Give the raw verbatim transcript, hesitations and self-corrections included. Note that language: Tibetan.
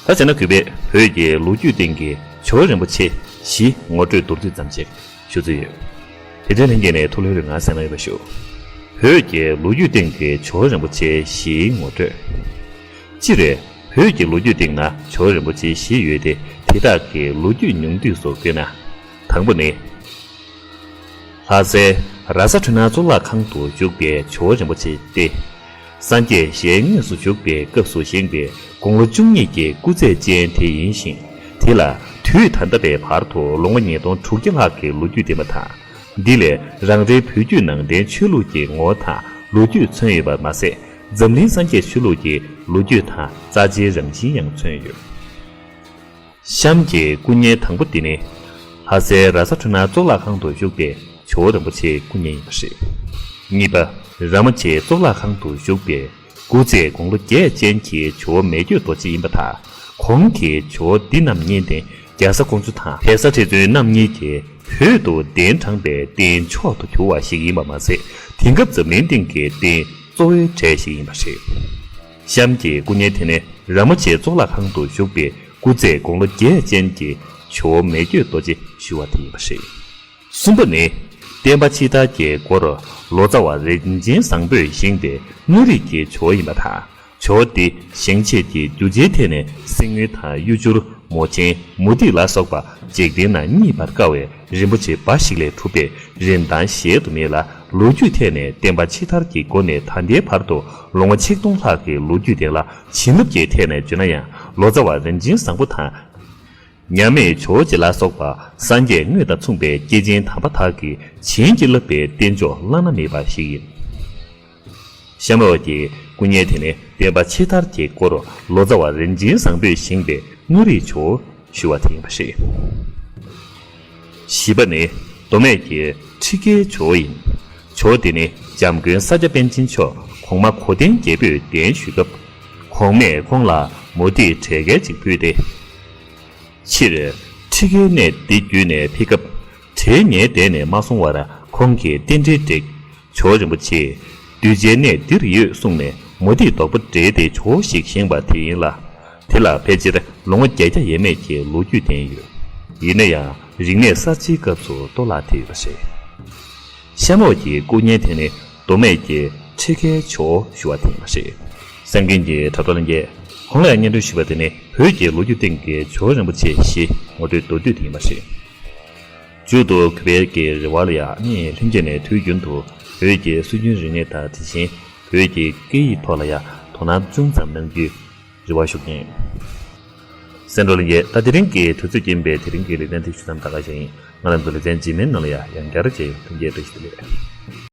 ད་བྱས་ན་གུས་པས་བོད་ཀྱི་ལོ་རྒྱུས་སྟེང་གི་ཇོ་བོ་རིན་པོ་ཆེ་བཞི་ངོ་སྤྲོད་མདོར་བསྡུས་ཙམ་ཞིག་ཞུ་རྩིས་ཡོད། དེ་དོན་ལྷན་རྒྱས་ནས་ཐུགས་ལྷོད་ལྷོད་ངང་གསན་གནང་ཡོད་པ་ཞུ། བོད་ཀྱི་ལོ་རྒྱུས་སྟེང་གི་ཇོ་བོ་རིན་པོ་ཆེ་བཞིའི་ངོ་སྤྲོད། སྤྱིར། བོད་ཀྱི་ལོ་རྒྱུས་སྟེང་ན་ཇོ་བོ་རིན་པོ་ཆེ་བཞི་ཡོད་དེ། དེ་དག་གི་ལོ་རྒྱུས་ཉུང་བསྡུས་སུ་བཀོད་ན། དང་པོ་ནི། ལྷ་སའི་ར་ས་འཕྲུལ་སྣང་གཙུག་ལག་ཁང་དུ་བཞུགས་པའི་ཇོ་བོ་རིན་པོ་ཆེ་སྟེ། སངས་རྒྱས་ཞལ་དངོས་སུ་བཞུགས་པའི་སྐབས་སུ་བཞེངས་པའི་དགུང་ལོ་བཅུ་གཉིས་ཀྱི་སྐུ་ཚེ་ཅན་དེ་ཡིན་ཞིང་། དེ་ལ་དུས་ད་ལྟ་བའི་བར་དུ་ལོ་ངོ་ཉིས་སྟོང་དྲུག་བརྒྱ་ལྷག་གི་ལོ་རྒྱུས་ལྡན་པ་དང་། འདི་ལས་རང་རེའི་བོད་བརྒྱུད་ནང་བསྟན་ཆོས་ལུགས་ཀྱི་ངོ་བོ་དང་ལོ་རྒྱུས་མཚོན་ཡོད་པ་མ་ཟད། འཛམ་གླིང་སངས་རྒྱས་ཆོས་ལུགས་ཀྱི་ལོ་རྒྱུས་དང་རྩ་ཆེའི་རང་བཞིན་ཡང་མཚོན་ཡོད། གཤམ་གྱི་སྐུ་བརྙན་དང་པོ་འདི་ནི། ལྷ་སའི་ར་ས་འཕྲུལ་སྣང་གཙུག་ལག་ཁང་དུ་བཞུགས་པའི་ཇོ་བོ་རིན་པོ་ཆེའི་སྐུ་བརྙན་ཡིན་པ་རེད། གཉིས་པ། ར་མོ་ཆེ་གཙུག་ལག་ཁང་དུ་བཞུགས་པའི་སྐུ་ཚེ་དགུང་ལོ་བརྒྱད་ཅན་གྱི་ཇོ་བོ་མེ་བསྐྱོད་རྡོ་རྗེ་ཡིན་པ་དང་། གོང་གི་ཇོ་བོ་འདི་རྣམ་གཉིས་ནི་རྒྱ་བཟའ་ཀོང་ཇོ་དང་བལ་བཟའ་ཁྲི་བཙུན་རྣམ་གཉིས་ཀྱིས་བོད་དུ་གདན་དྲངས་པའི་རྟེན་མཆོག་ཏུ་གྱུར་བ་ཞིག་ཡིན་པ་མ་ཟད། དེང་སྐབས་འཛམ་གླིང་སྟེང་གི་རྟེན་གཙོ་བོའི་གྲས་ཤིག་ཡིན་པ་རེད། གཤམ་གྱི་སྐུ་བརྙན་དེ་ནི་ར་མོ་ཆེ་གཙུག་ལག་ཁང་དུ་བཞུགས་པའི་སྐུ་ཚེ་དགུང་ལོ་བརྒྱད་ཅན་གྱི་ཇོ་བོ་མེ་བསྐྱོད་རྡོ་རྗེ་ཞུ་བ་དེ་ཡིན་པ་རེད། གསུམ་པ་ནི། བསྟན་པ་ཕྱི་དར་གྱི་སྐོར་ལོ་ཙཱ་བ་རིན་ཆེན་བཟང་པོས་བཞེངས་པའི་མངའ་རིས་ཀྱི་ཇོ་བོ་ཡིན་པ་དང་། ཇོ་བོ་འདི་བཞེངས་བྱེད་ཀྱི་རྒྱུ་ཆའི་ཐད་ནས་གསེར་དངུལ་དང་གཡུ་བྱུར། མོ་ཆེན། མུ་ཏིག་ལ་སོགས་པ་འཇིག་རྟེན་ན་རྙེད་པར་དཀའ་བའི་རིན་པོ་ཆེ་འབའ་ཞིག་ལས་གྲུབ་པའི་རིན་ཐང་གཞལ་དུ་མེད་ལ། ལོ་རྒྱུས་ཐད་ནས་བསྟན་པ་ཕྱི་དར་གྱི་སྒོ་ནས་ད་ལྟའི་བར་དུ་ལོ་ངོ་ཆིག་སྟོང་ལྷག་གི་ལོ་རྒྱུས་ལྡན་ལ། བྱིན་རླབས་ཀྱི་ཐད་ནས་བརྗོད་ན་ཡང་། ལོ་ཙཱ་བ་རིན་ཆེན་བཟང་པོ་དང་། མཉམ་མེད་ཇོ་བོ་རྗེ་ལ་སོགས་པ་སངས་རྒྱས་དངོས་དང་མཚུངས་པའི་སྐྱེས་ཆེན་དམ་པ་དག་གིས་བྱིན་གྱིས་བརླབས་པའི་རྟེན་མཆོག་བླ་ན་མེད་པ་ཞིག་ཡིན། གཤམ་འོག་གི་སྐུ་བརྙན་དེ་ནི་བསྟན་པ་ཕྱི་དར་གྱི་སྐོར་ལོ་ཙཱ་བ་རིན་ཆེན་བཟང་པོས་བཞེངས་པའི་མངའ་རིས་ཇོ་བོ་ཞུ་བ་དེ་ཡིན་པ་རེད། བཞི་པ་ནི་མདོ་སྨད་ཀྱི་ཁྲི་ཀའི་ཇོ་བོ་ཡིན། ཇོ་བོ་དེ་ནི་འཇམ་མགོན་ས་སྐྱ་པཎ་ཆེན་མཆོག་གོང་མ་གོ་དན་རྒྱལ་པོས་གདན་ཞུས་སྐབས། གོང་མས་ཁོང་ལ་མུ་ཏིག་བྲེ་གལ་ཅིག་ཕུལ་ཏེ། ཕྱིར་ཁྲི་ཀའི་གནས་འདི་བརྒྱུད་ནས་ཕེབས་སྐབས། བྲེ་ངའི་གདན་ནས་མ་སོང་བར་ཁོང་གིས་རྟེན་འབྲེལ་བསྒྲིགས། ཇོ་བོ་རིན་པོ་ཆེས་གདུལ་བྱའི་གནས་འདིར་ཡོད་གསུངས་ནས་མུ་ཏིག་རྡོག་པོ་བྲེས་ཏེ་ཇོ་བོ་ཞིག་བཞེངས་པ་དེ་ཡིན་ལ། དེ་ལ་ཕལ་ཆེར་ལོ་ངོ་བརྒྱད་བརྒྱ་ཡས་མས་ཀྱི་ལོ་རྒྱུས་ལྡན་ཡོད། ཡིན་ན་ཡང་རིག་གནས་གསར་བརྗེའི་སྐབས་སུ་གཏོར་བརླག་ཐེབས་ཡོད་པ་རེད། གཤམ་འོག་གི་སྐུ་བརྙན་དེ་ནི་མདོ་སྨད་ཀྱི་ཁྲི་ཀའི་ཇོ་བོ་ཞུ་བ་དེ་ཡིན་པ་རེད། གསན་མཁན་གྱི་དྲ་གྲོགས་ལྷན་རྒྱས། གོང་ལ་སྙན་སྒྲོན་ཞུས་པ་དེ་ནི་བོད་ཀྱི་ལོ་རྒྱུས་སྟེང་གི་ཇོ་བོ་རིན་པོ་ཆེ་བཞི་ངོ་སྤྲོད་མདོར་བསྡུས་དེ་ཡིན་པ་རེད། མཇུག་ཏུ་གུས་པའི་གི་རེ་བ་ལ་ཡང་ནི་ལྷན་རྒྱས་ནས་དུས་རྒྱུན་དུ་བོད་ཀྱི་སྲོལ་རྒྱུན་རིག་གནས་དང་དེ་བཞིན་བོད་ཀྱི་སྐད་ཡིག་ཐོག་ལ་ཡང་དོ་སྣང་ཅུང་ཙམ་གནང་རྒྱུའི་རེ་བ་ཞུ་གི་ཡིན། གསན་གྲོགས་ལྷན་རྒྱས། ད་དེ་རིང་གི་དུས་ཚོད་ཀྱིས་འབད་དེ་རིང་གི་ལེ་ཚན་དེ་ཞུ་མཚམས་ད་ག་བཞག་ཡིན། ང་རང་ཚོ་ལེ་ཚན་རྗེས་མའི་ནང་ལ་ཡང་ཡང་བསྐྱར་མཇལ་ཡོང་། ཐུགས་རྗེ་ཆེ། བཀྲ་ཤིས་བདེ་ལེགས།